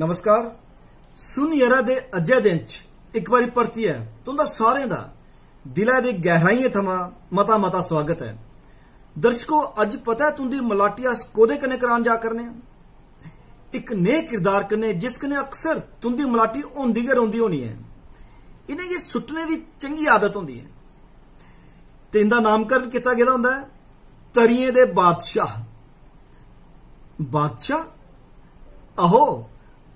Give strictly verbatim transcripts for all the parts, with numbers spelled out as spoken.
नमस्कार। सुन यरा दे अज्जै दिन च इक बारी परतियै तुं'दा सारें दा दिलै दी गैहराइयें थमां मता मता स्वागत ऐ। दर्शको, अज्ज पता ऐ तुं'दी मलाटी अस कोह्दे कन्नै करान जा करने आं? इक नेह किरदार कन्नै जिस कन्नै अक्सर तुं'दी मलाटी होंदी गै रौंह्दी होनी ऐ। इ'नेंगी सुट्टने दी चंगी आदत होंदी ऐ ते इं'दा नामकरण कीता गेदा होंदा ऐ तरियें दे बादशाह। बादशाह? आहो,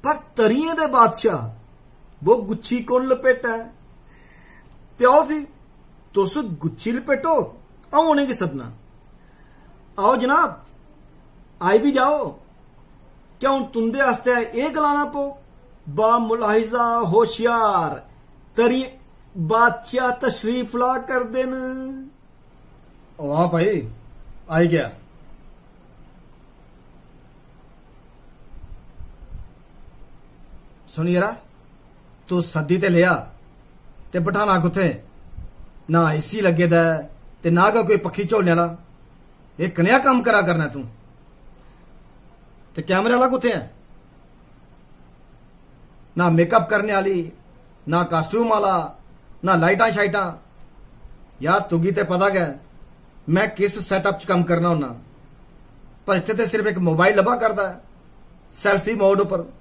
पर तरियें दे बादशाह। वो गुच्छी कु'न लपेटा ऐ? ते आओ फ्ही, तुस गुच्छी लपेटो, अ'ऊं उ'नेंगी सद्दना। आओ जनाब, आई बी जाओ। क्या हून तुं'दे आस्तै एह् गलाना पौग? बा मुलाहिजा होशियार, तरियें बादशाह तशरीफ ला करदे न। ओ हां भाई, आई गया। सुन यरा, तू सद्दी ते लेआ, ते बठाना कुत्थै? ना एसी लग्गे दा ऐ ते ना गै कोई पक्खी झोलने आह्ला। एह् कनेहा कम्म करा करना तू? ते कैमरे आह्ला कुत्थै ऐ? ना मेकअप करने आह्ली, ना कास्ट्यूम आह्ला, ना लाइटां शाइटां। यार, तुगी ते पता गै में किस सेटअप च कम्म करना होन्ना, पर इत्थै ते सिर्फ इक मोबाइल लब्भा करदा ऐ सेल्फी मोड उप्पर।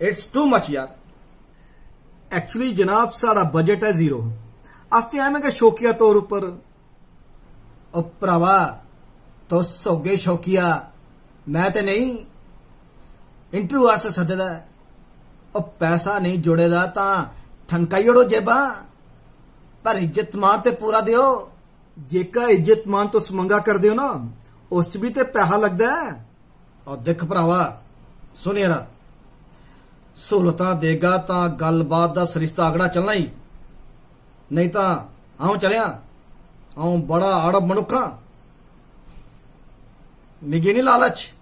It's too much यार। Actually जनाब, साढ़ा बजट ऐ जीरो। अस ते एवें गै शौकिया तौर उप्पर। ओ भ्रावा, तुस होगे शौकिया, मैं ते नेईं। इंटरव्यू आस्तै सद्दे दा ऐ। ओ पैसा नेईं जुड़े दा तां ठनकाई ओड़ो जेबां, पर इज्जत मान ते पूरा देओ। जेका इज्जत मान तुस मंगा करदे ओ ना, उस च भी ते पैहा लगदा ऐ। और दिख भ्रावा, सुन यरा, स्हूलतां देगा तां गल्लबात दा सरिस्ता अगड़ा चलना ही, नेईं तां अ'ऊं चलेआं। अ'ऊं बड़ा आड़ब मनुक्ख आं। मिगी निं लालच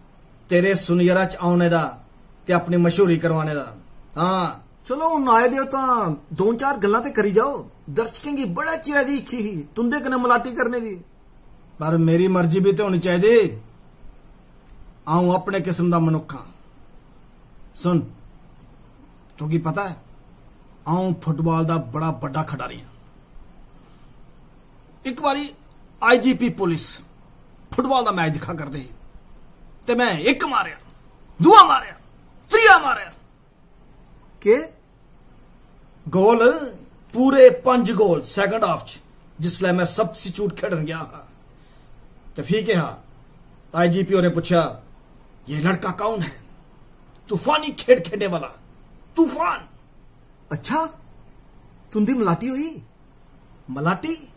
तेरे सुनियरा च औने दा ते अपनी मशहूरी करवाने दा। हां, चलो, हून आए दे ओ तां दो चार गल्लां ते करी जाओ। दर्शकें गी बड़ा चिरै दी इक्खी ही तुं'दे कन्नै मलाटी करने दी। पर मेरी मर्जी भी ते होनी चाहिदी। अ'ऊं अपने किस्म दा मनुक्ख आं। सुन, तुगी पता ऐ, अ'ऊं फुटबाल दा बड़ा बड्डा खडारी आं। इक बारी आईजीपी पुलिस फुटबाल दा मैच दिक्खा करदे हे ते मैं इक मारेआ, दूआ मारेआ, त्रीया मारेआ। के? गोल पूरे पंज गोल सेकंड हाफ च, जिसलै मैं सब्स्टिट्यूट खेडन गया हा। ते फ्ही केह् हा? आईजीपी होरें पुच्छेआ, "ये लड़का कौन है? तूफानी खेड खेडने वाला, तूफान।" अच्छा, तुंदी मलाटी होई? मलाटी?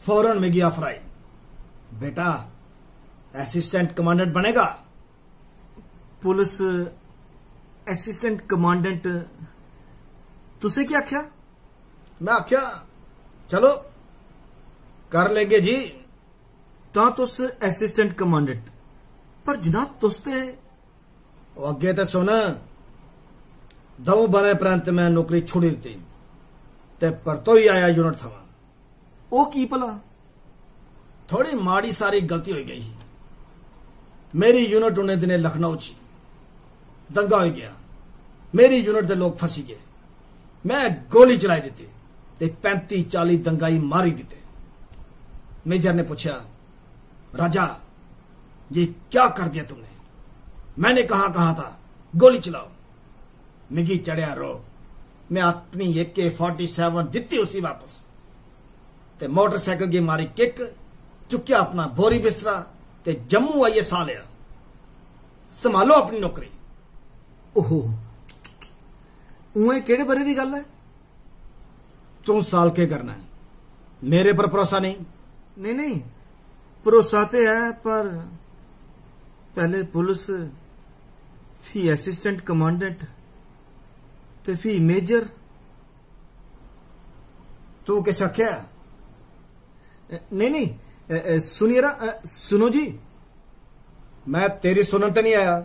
फौरन मिगी आफर आई, "बेटा, असिस्टेंट कमांडेंट बनेगा।" पुलिस असिस्टेंट कमांडेंट, तुसें केह् आखेआ? मैं आखेआ, "चलो, कर लेंगे जी।" तां तुस असिस्टेंट कमांडेंट, पर जनाब, तुस ते ओह् अग्गें ते सुन, द'ऊं ब'रें परैंत मैं नौकरी छोड़ी दित्ती ते परतोई आया यूनिट थमां। ओह् की भला? थोड़ी माड़ी सारी गलती होई गई ही। मेरी यूनिट उन्ने दिनें लखनऊ च ही। दंगा होई गया। मेरी यूनिट दे लोग फंसी गए। मैं गोली चलाई दित्ती ते पैंती चाली दंगाई मारी दित्ते। मेजर ने पूछा, "राजा, ये क्या कर दिया तुमने? मैंने कहा कहा था, गोली चलाओ।" मिगी चढ़ेआ रोह्। मैं अपनी ए के फोर्टी सेवन दित्ती उसी वापस ते मोटरसाइकिल गी मारी किक, चुक्केआ अपना बोरी बिस्तरा ते जम्मू आइयै साह लेआ। संभालो अपनी नौकरी। ओहो, उ'आं केह्ड़े ब'रे दी गल्ल ऐ? तूं साल केह् करना ऐ? मेरे पर भरोसा नेईं? नेईं, नेईं, भरोसा ते ऐ, पर पैह्ले पुलिस, फ्ही असिस्टेंट कमांडेंट ते फ्ही मेजर। तूं किश आखेआ? नेईं, नेईं, अ, अ, सुनिए ना, अ, सुनो जी। मैं तेरी सुनन ते नहीं आया,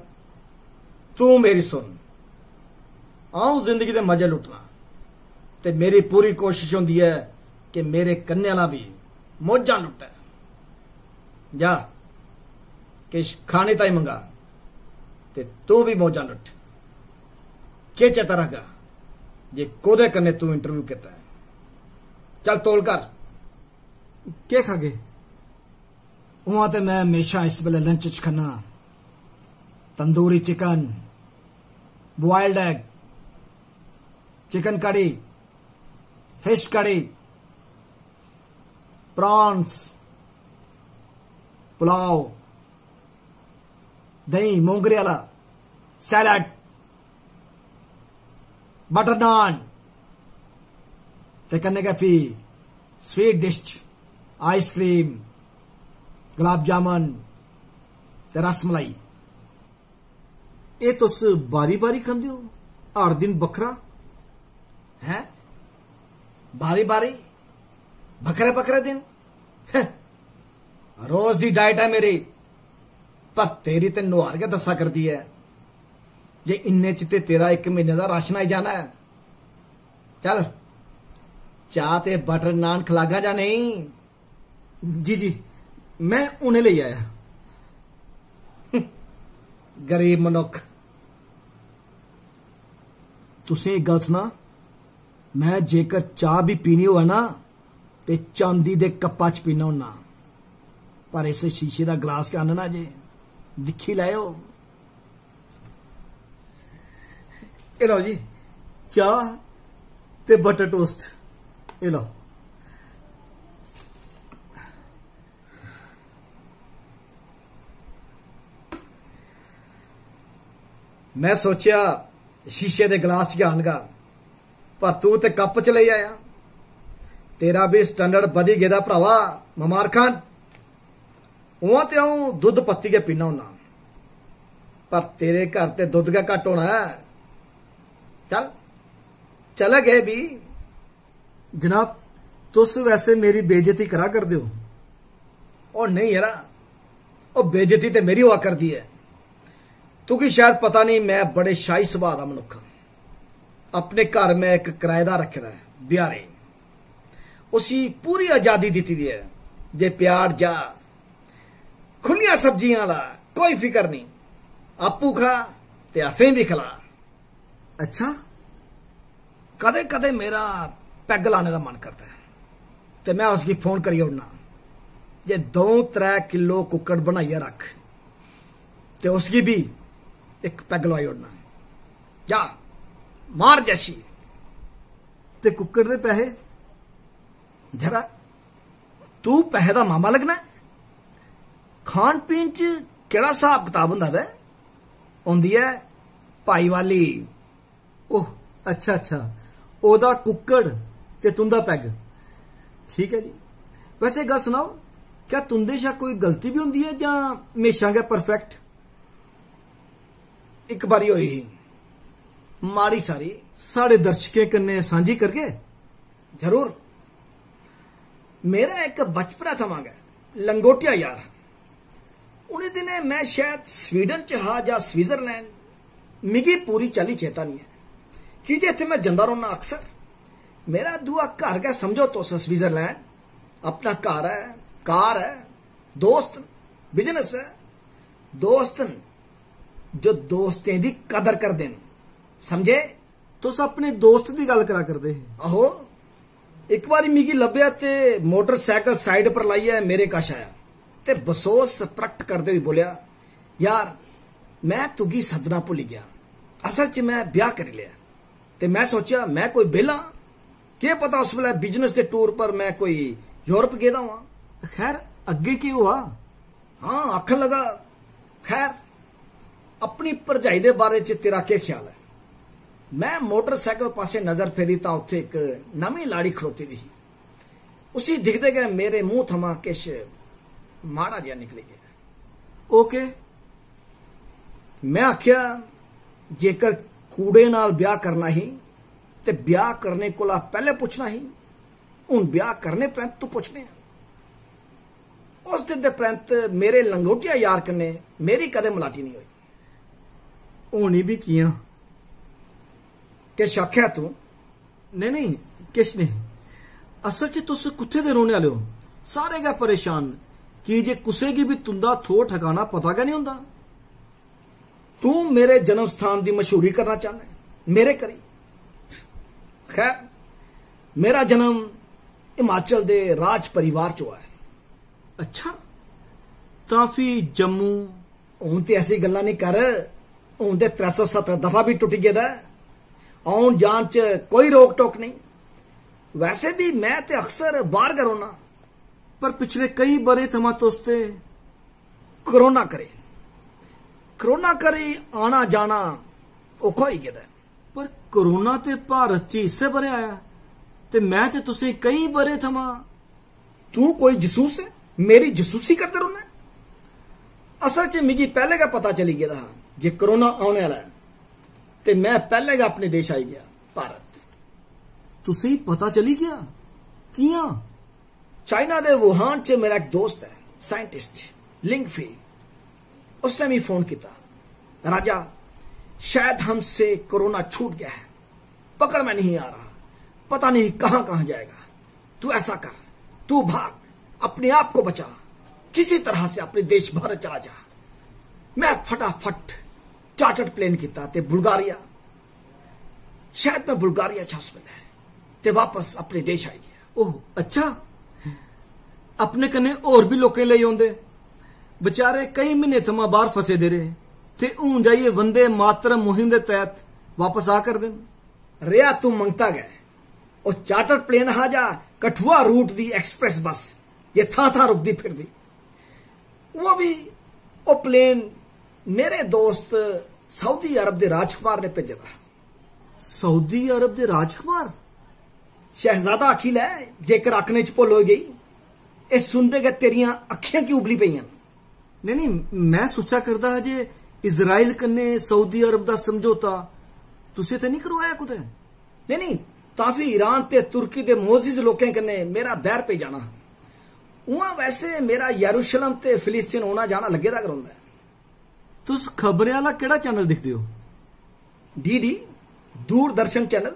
तू मेरी सुन। अ'ऊं जिंदगी दे मजे लुट्टना ते मेरी पूरी कोशिश होंदी ऐ कि मेरे कन्ने आह्ला भी मौजां लुट्टै। जा, किश खाने ताई मंगा। ते तू भी मौजां लुट्ट। केह् चेता रखगा जे कोह्दे कन्नै तू इंटरव्यू कीता ऐ? चल तौल कर। केह् खागे? उ'आं ते में म्हेशां इस बेल्लै लंच च खन्ना tandoori chicken, boiled egg, chicken कड़ी, फिश कड़ी, प्रॉन्स, पुलाव, देहीं मोंगरे आह्ला, सैलड, बटर नान ते कन्नै गै फ्ही स्वीट डिश च आइसक्रीम, गुलाब जामुन ते रसमलाई। एह् तुस बारी-बारी खंदे ओ? हर दिन बक्खरा? हैं? बारी-बारी? बक्खरे-बक्खरे दिन? हैं। रोज दी डाइट ऐ मेरी, पर तेरी ते नुहार गै दस्सा करदी ऐ जे इन्ने च ते तेरा इक म्हीने दा राशन आई जाना ऐ। चल, चाह् ते बटर नान खलागा जां नेईं? जी, जी, में हुने लेई आया। गरीब मनुक्ख। तुसें इक गल्ल सनां, में जेकर चाह् बी पीनी होऐ ना, ते चांदी दे कप्पा च पीना होन्ना, पर इस शीशे दा गलास गै आह्नना जे, दिक्खी लैओ। एह् लैओ जी, चाह् ते बटर टोस्ट, एह् लैओ। में सोचेआ शीशे दे गलास च गै आह्नगा, पर तू ते कप च लेई आया। तेरा बी स्टैंडर्ड बधी गेदा भ्रावा, ममार खान। उ'आं ते अ'ऊं दुद्ध पत्ती गै पीना होन्ना, पर तेरे घर ते दुद्ध गै घट्ट होना ऐ। चल, चले गए भी। जनाब, तुस वैसे मेरी बेइज्जती करा करदे ओ। ओ नेईं यरा, ओ बेइज्जती ते मेरी होआ करदी ऐ। तुगी शायद पता नेईं, में बड़े शाही सुभाऽ दा मनुक्ख आं। अपने घर में इक कराएदार रक्खे दा ऐ, बिहारी। उसी पूरी आजादी दित्ती दी ऐ जे प्याड़ जा, खु'ल्लियां सब्जियां ला, कोई फिकर नेईं। आपूं खा ते असें बी खला। अच्छा, कदें-कदें मेरा पैग लाने दा मन करदा ऐ ते में उसगी फोन करी ओड़ना जे द'ऊं त्रै किलो कुक्कड़ बनाइयै रख ते उसगी बी इक पैग लोआई ओड़ना। जा, मार जैशी। ते कुक्कड़ दे पैहे? जरा, तू पैहे दा मामा लग्गना ऐ? खान पीन च केह्ड़ा स्हाब कताब होंदा वै? होंदी ऐ भाईवाली। ओह, अच्छा, अच्छा, ओह्दा कुक्कड़ ते तुं'दा पैग। ठीक ऐ जी। वैसे इक गल्ल सनाओ, क्या तुं'दे शा कोई गलती बी होंदी ऐ जां म्हेशां गै परफेक्ट? इक बारी होई ही, माड़ी सारी। साढ़े दर्शकें कन्नै सांझी करगे? जरूर। मेरा इक बचपना थमां गै लंगोटिया यार हा। उ'नें दिनें में शायद स्वीडन च हा जां स्विट्जरलैंड, मिगी पूरी चाल्ली चेता निं ऐ, की जे इत्थै में जंदा रौह्न्ना अक्सर। मेरा दूआ घर गै समझो तुस स्विट्जरलैंड। अपना घर ऐ, कार ऐ, दोस्त न, बिजनेस ऐ। दोस्त न जो दोस्तें दी कदर करदे न, समझे? तुस अपने दोस्त दी गल्ल करा करदे हे। आहो, इक बारी मिगी लब्भेआ ते मोटरसाइकल साइड पर लाइयै मेरे कश आया ते बसोस प्रकट करदे होई बोलेआ, "यार, में तुगी सद्दना भुल्ली गेआ। असल च में ब्याह करी लेआ।" ते में सोचेआ, में कोई बेला, केह् पता उस बेलै बिजनेस दे टूर पर में कोई यूरोप गेदा होआं। खैर, अग्गें केह् होआ? हां, आखन लगा, "खैर, अपनी भरजाई दे बारे च तेरा केह् ख्याल ऐ?" में मोटरसाइकल पासै नजर फेरी तां उत्थै इक नमीं लाड़ी खड़ोती दी ही। उसी दिखदे गै मेरे मुंह थमां किश माड़ा जेहा निकली गेआ। "ओके।" में आखेआ, "जेकर कूड़े नाल ब्याह करना ही ते ब्याह करने कोला पैह्ले पुच्छना ही, हून ब्याह करने परैंत तू पुच्छने आं।" उस दिन दे परैंत मेरे लंगोटिया यार कन्नै मेरी कदें मलाटी नेईं होई। होनी बी कि'यां? किश आखेआ तूं? नेईं, नेईं, किश नेईं। असल च तुस कुत्थै दे रौह्ने आह्ले ओ? सारे गै परेशान न, की जे कुसै गी बी तुं'दा थो ठकाना पता गै नेईं होंदा। तू मेरे जन्म स्थान दी मशहूरी करना चाहना है मेरे करी? खैर, मेरा जन्म हिमाचल दे राज परिवार च होआ ऐ। अच्छा, तां फ्ही जम्मू? हून ते ऐसी गल्लां नहीं कर, हून ते त्रै सौ सत्तर दफा भी टुटी गेदा ऐ। औन जान च कोई रोक टोक नहीं। वैसे भी मैं ते अक्सर बाहर गै रौह्ना। पर पिछले कई ब'रें थमां तुस ते कोरोना करी, कोरोना करी आना जाना औखा होई गेदा ऐ। पर कोरोना ते भारत च इस्सै ब'रे आया, ते मैं ते तुसें कई ब'रें थमां। तू कोई जसूस ऐ? मेरी जसूसी करदा रौह्ना ऐ? असल च मिगी पैह्ले गै पता चली गेदा हा जे कोरोना औने आह्ला ऐ, ते मैं पैह्ले गै अपने देश आई गेआ, भारत। तुसेंगी पता चली गेआ? कि'यां? चाइना दे वुहान च मेरा इक दोस्त ऐ, साइंटिस्ट लिंग फी। उसने मी फोन किया, राजा, शायद हमसे कोरोना छूट गया है, पकड़ में नहीं आ रहा, पता नहीं कहां कहां जाएगा। तू ऐसा कर, तू भाग, अपने आप को बचा, किसी तरह से अपने देश भारत चला जा। मैं फटाफट चार्टर्ड प्लेन किया ते बुल्गारिया, शायद मैं बुल्गारिया च हस्पताल है, ते वापस अपने देश आई गया। ओह, अच्छा, अपने कन्नै होर बी लोकें लेई औंदे। बेचारे केई म्हीने थमां बाहर फसे दे रेह्, ते हून जाइयै वंदे मातरम मुहिम दे तैह्त वापस आ करदे न। रेहा तू मंगता गै। ओह चार्टर प्लेन हा जां कठुआ रूट दी एक्सप्रेस बस, जे थां थां रुकदी फिरदी? ओह बी, ओह प्लेन मेरे दोस्त सऊदी अरब दे राजकुमार ने भेजे दा। सऊदी अरब दे राजकुमार? शहजादा आखी लै, जेकर आखने च भुल्ल होई गेई। एह सुनदे गै तेरियां अक्खियां की उबली पेइयां न? नेईं, नेईं, मैं सोचा करदा हा जे इजराइल कन्नै सऊदी अरब दा समझौता तुसें ते नहीं करोआया कुतै? नेईं, नेईं, तां फ्ही ईरान ते तुर्की दे मोजिज लोकें कन्नै मेरा बैर पेई जाना हा। उ'आं वैसे मेरा यरूशलेम ते फिलिस्तीन औना जाना लग्गे दा गै रौंह्दा ऐ। तुस खबरें आह्ला केह्ड़ा चैनल दिखदे ओ? DD, Doordarshan channel.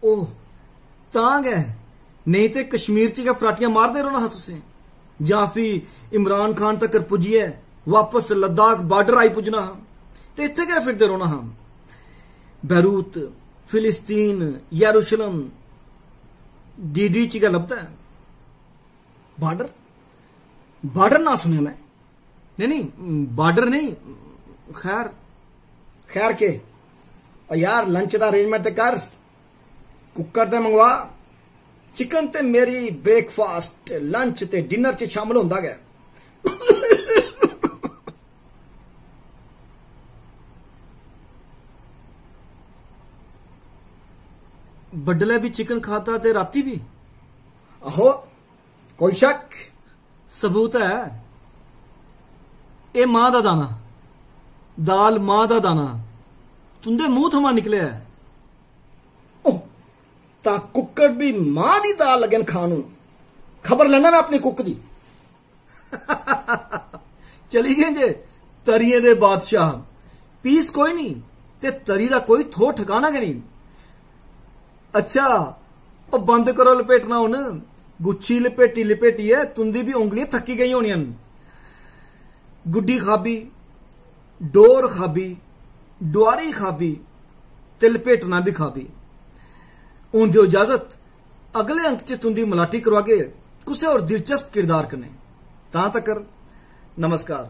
ओह, तां गै, नेईं ते कश्मीर च गै फराटियां मारदे रौह्ना हा तुसें, जां फ्ही इमरान खान तगर पुज्जियै वापस लद्दाख बार्डर आई पुज्जना हा, ते इत्थै गै फिरदे रौह्ना हा। बैरूत, फिलिस्तीन, यरूशलेम, डीडी च गै लभदा ऐ। बार्डर? बार्डर ना सुनेआ मैं। नेईं, नेईं, बार्डर नेईं, खैर। खैर के? ओ यार, लंच दा अरेंजमेंट ते कर, कुकर ते मंगवा। चिकन ते मेरी ब्रेकफास्ट, लंच ते डिनर च शामिल होंदा गै। बड्डलै बी चिकन खाता ते राती बी? आहो, कोई शक? सबूत ऐ, एह् मांह् दा दाना, दाल मांह् दा दाना तुंदे मूंह थमां निकलेआ ऐ। ओह, तां कुक्कड़ बी मांह् दी दाल लग्गे न खान। हून खबर लैना मैं अपनी कुक दी। चली गे जे तरियें दे बादशाह, पीस कोई नहीं ते तरी दा कोई थो ठकाना गै नहीं। अच्छा, ओ बंद करो लपेटना हुन। गुच्छी लपेटी लपेटियै तुंदी बी उंगलियां थक्की गेई होनियां न। गुड्डी खाबी, डोर खाबी, डुआरी खाबी ते लपेटना बी खाबी। हुन देओ इजाजत, अगले अंक च तुंदी मलाटी करोआगे कुसै होर दिलचस्प किरदार कन्नै। तां तकर नमस्कार।